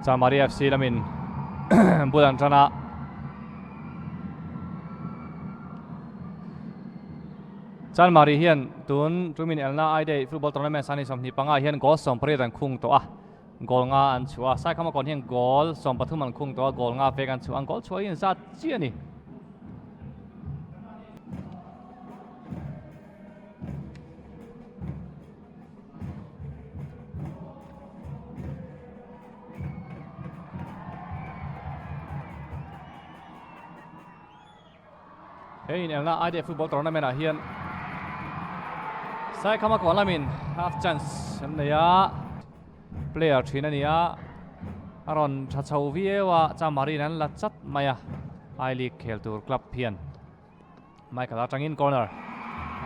Chamari FC lamin bul an tan a. Chanmari hian tun tumin elna I-Day football tournament sani 25 hian goal 18 an khung tawh a. Goal nga an chhuah a, Saikhama kawn hian goal 13 an khung tawh a, goal nga vek an chhuah. An goal chhuah hi an zat chiah a ni. He inelna IDF Football Tournament ah hian Saikhama kawn lamin half chance an nei a, player thin a ni a, a rawn tha chho viau a, Chamari an la chat mai a, I League khel tur club hian Michael atangin corner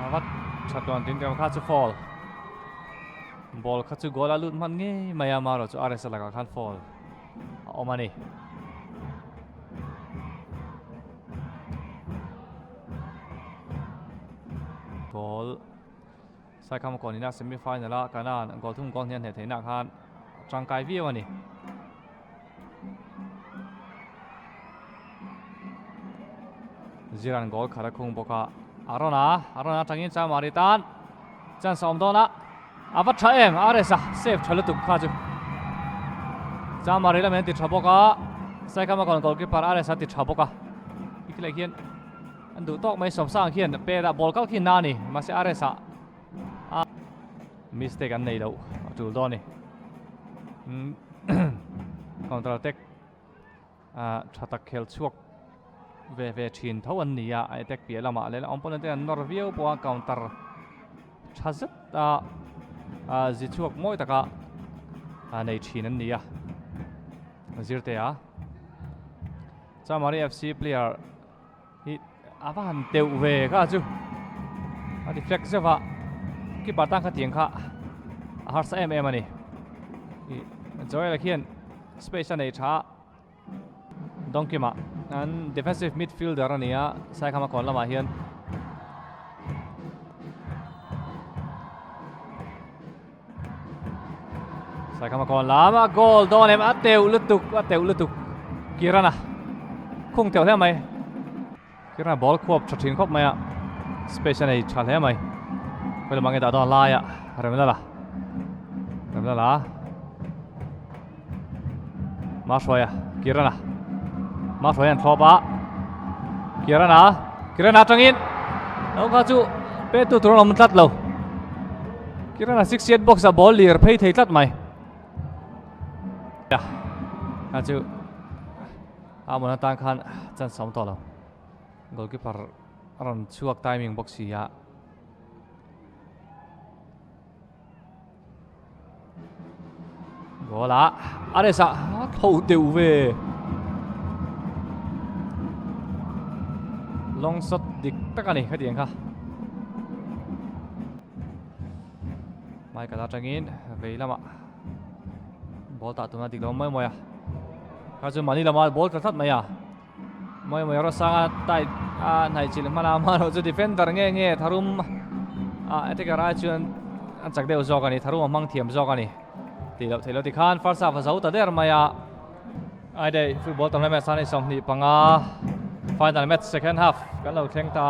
a vat that dawn tin kha chu foul ball kha chu goal a lut hman ngei mai a maro chu RS lakah khan foul a awm a ni. Goal Saikham kawn ina semi final a kanan goal thum goal hnian hneh theihna khan tangkai viau a ni. Ziran goal khat a khung bawk a Arona Arona atangin Chamari tan chance a awm dawn a a va tha em RS a save tha lutuk kha chu Chamari lam hian ti tha bawk a Saikhama kawn goalkeeper RS a ti tha bawk a ikileh hian an duh tawk mai Sawmsang khian pet a ball kal khi na a ni mahse RS a a mistake an nei loh a tul dawn a ni counter attack tha tak khel chhuak ve ve thin tho an ni a a attack piah lamah leh opponent te an nawr viau pawh a counter tha zet a zi chhuak mawi taka nei thin an ni a zirte a Chamari FC player hi a va han teuh ve kha chu a deflect zeuh a keeper tan kha tiang kha a harsa em em a ni ih Joel khian space a nei tha a Dawngkima an defensive midfielder a ni a Saikhama kawn lamah hian Saikhama kawn lam a goal dawn em a teuh lutuk a teuh lutuk Kirana khung teuh hle mai Kirana ball khuap tha thin khawp mai a space a nei tha hle mai khawi lamah nge dah dawn laia Remlala Remlala Mahruaia Kirana Mahruaia an thlawp a Kirana Kirana atangin lo kha chu pe tu tur an awm tlat lo Kirana 6 yard box a ball lir phei thei tlat mai kha chu a mun atan khan chance a awm tawh lo goalkeeper a rawn chhuak timing bawk si a. Goal a Ares a tho deuh ve long shot dik tak a ni khatiang kha Michael atangin vei lamah ball tah tuna dik lo mai mai a kha chu mahni lama ball tla tlat mai a Mawi mawi rawh sanga tight a hnaih chilh hman a amaherawh chu defender nge nge tharum a attacker ai chuan an chak deuh zawk a ni tharum a hmang thiam zawk a ni tih loh theih loh tikhan first half a zo ta der mai a Aidei football tournament sani 25 final match second half kan lo thleng ta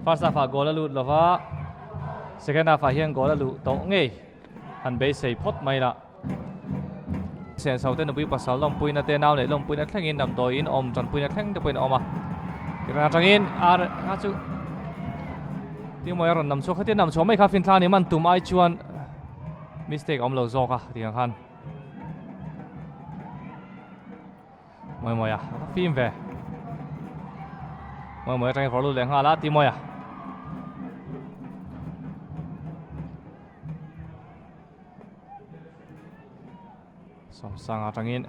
first half ah goal a lut lova second half ah hian goal a luh tawh ngei han beisei phawt mai lah. Senso te nupui pasal lawmpuina te nau leh lawmpuina thlengin damdawiin awm tanpuina thleng te pawhin a awm a. Tichuan atangin ar kha chu Timawi a rawn nam chhuak khatia nam chhuah mai kha finthla a ni man tum ai chuan mistake a awm lo zawk a tiang khan. Mawi mawi a fim ve. Mawi mawi atangin vawrh lut leh nghal a Timawi a. Sawmsang atangin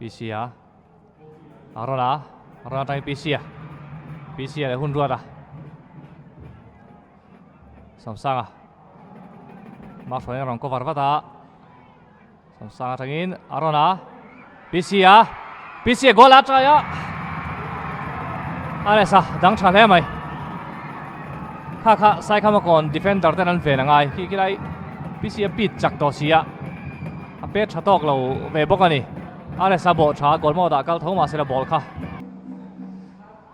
PC a Aaron a Aaron atangin PC a PC a leh hun ruat a Sawmsang a Mahruaiin a rawn cover vat a Sawmsang atangin Aaron a PC a PC a goal a try a Aresa dang tha hle mai kha kha Saikhama kawn defender ten an ven angai khi khilai PC a pit chak tawh si a a pet tha tawk lo ve bawk a ni. RS a bawh tha goal mawt ah kal tho mahse la ball kha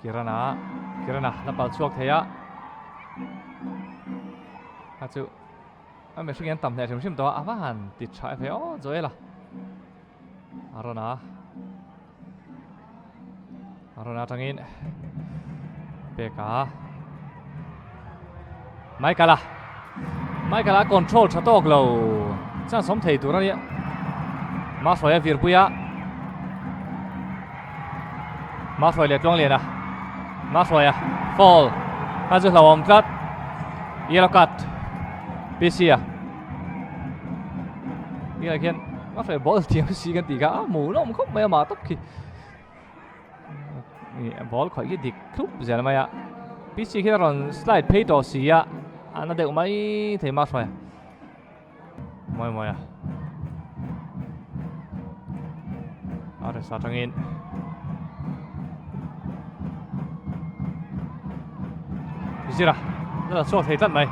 Kirana Kirana la pal chhuak thei a a chu a mihring hian tam hle hrim hrim tawh a a va han ti tha e ve aw Joel a Arona Arona atangin peka Michael a Michael a control tha tawk lo chance awm thei tur a nia Mafroia virpuia Mafroi leh Tluangliana Mafroia foul kha chu hlauhawm tlat yellow card PC a Tunah khian Mafroi ball thiam si kan tih kha a hmuh lawm khawp mai a mah tawp khi ball khawih khi dik thlup zel mai a PC khi a rawn slide phei tawh si a a na deuh mai thei Mafroi Mawi mawi a. A resa tangin. Zira. Zira chhuak thei tlat mai.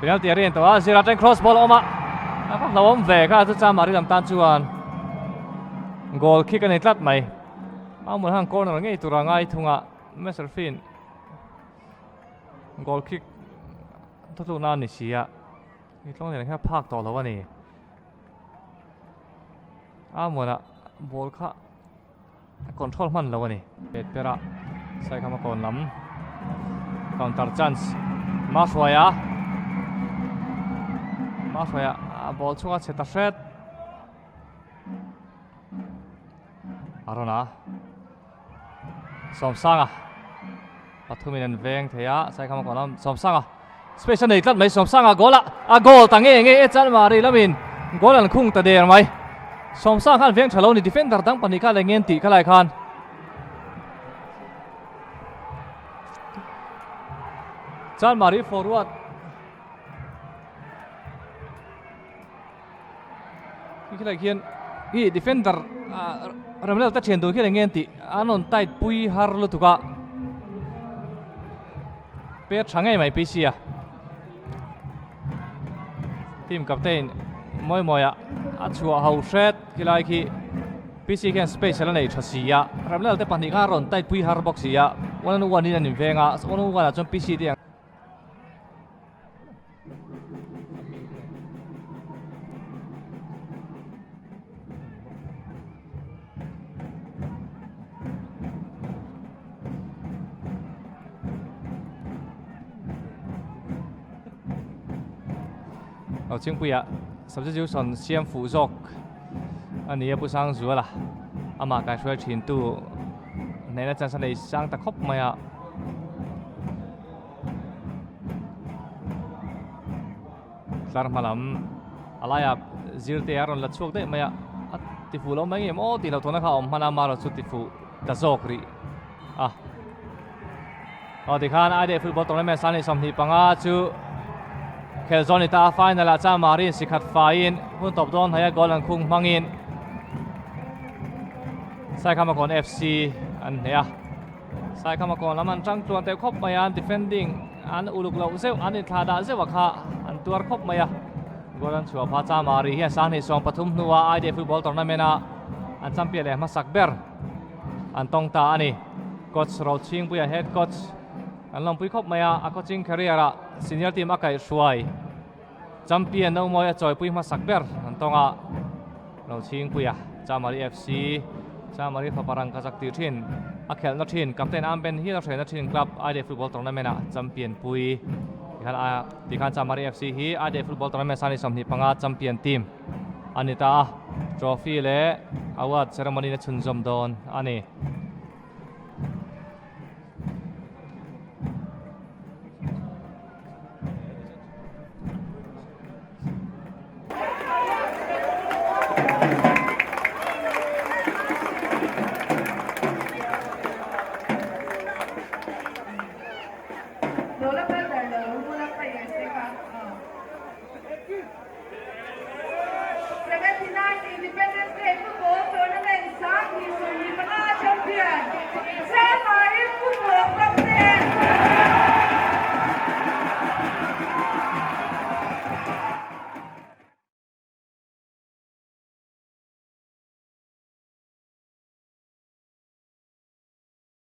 Penalty a rian tawh a. Zira tang cross ball a awm a. A va hlauhawm ve kha chu Chamari lam tan chuan goal kick a nei tlat mai. Mamun han corner ngei tura ngai thunga Messerfin goal kick thuthlukna a ni si a. Hei tlawng lian hian phak tawh lo a ni. A muanah ball kha a control hman lo a ni. Pet per a Saikhama kawn lam counter chance Mahruaia Mahruaia a ball chhunga chhe ta hret a rawn a Sawmsanga pathumin an veng thei a Saikhama kawn lam Sawmsanga space a nei tlat mai Sawmsanga goal a a goal ta nge nge e Chanmari lamin goal an khung ta der mai Sawmsanga khan veng tha lo ni defender dang pahnih kha leh ngen tih kha lai khan Chanmari forward Khi khilai khian ih defender ah Ramlal ta thian tur khian enge an tih an rawn tight pui har lutuk a pet tha ngei mai PC a team captain mawi mawi ah a chhuah ho hret khilai khi PC khian space ala nei tha si a Ramlal te pahnih khan a rawn tight pui har bawk si a one on one in an inveng a one on one ah chuan PC te ang Lo chhingpuiah substitution siam fuh zawk a ni a Pu Sangzuala amah kaihruai thintu hnehna chance a nei sang ta khawp mai a. Tlar hma lam a laiah zirte a rawn la chhuak daih mai a, a ti fuh lo mai nge maw tih loh thawhna kha a awm hman a, amaherawh chu ti fuh ta zawk rih a. Aw tikhan Aide football tournament sang 25 chu khel zawn ni ta a, final ah chuan Marin sikhat faiin hun tawp dawn hnaia goal an khung hmangin Saikhamakawn FC an hneh a. Saikhama kawn lam an tang tluan teuh khawp mai a, an defending an uluk loh zeuh, an inthlah dah zeuh a kha an tuar khawp mai a. Goal an chhuah pha Chamari hian 2013 hnua IDA Football Tournament a an champion leh hmasak ber an tawng ta a ni. Coach Rochhingpuia head coach an lawmpui khawp mai a, a coaching career ah senior team a kaihhruai champion Nomawi a chawipui hmasak ber an tawng a. Rochhingpuia Chamari FC Chamari fapa rang ka chak tih thin a khelhna thin captain Amben hian a hruaina thin club IDA Football Tournament ah champion pui tikhan a tikhan Chamari FC hi IDA Football Tournament 2025 champion team a ni ta a trophy leh award ceremony na chhunzawm dawn a ni.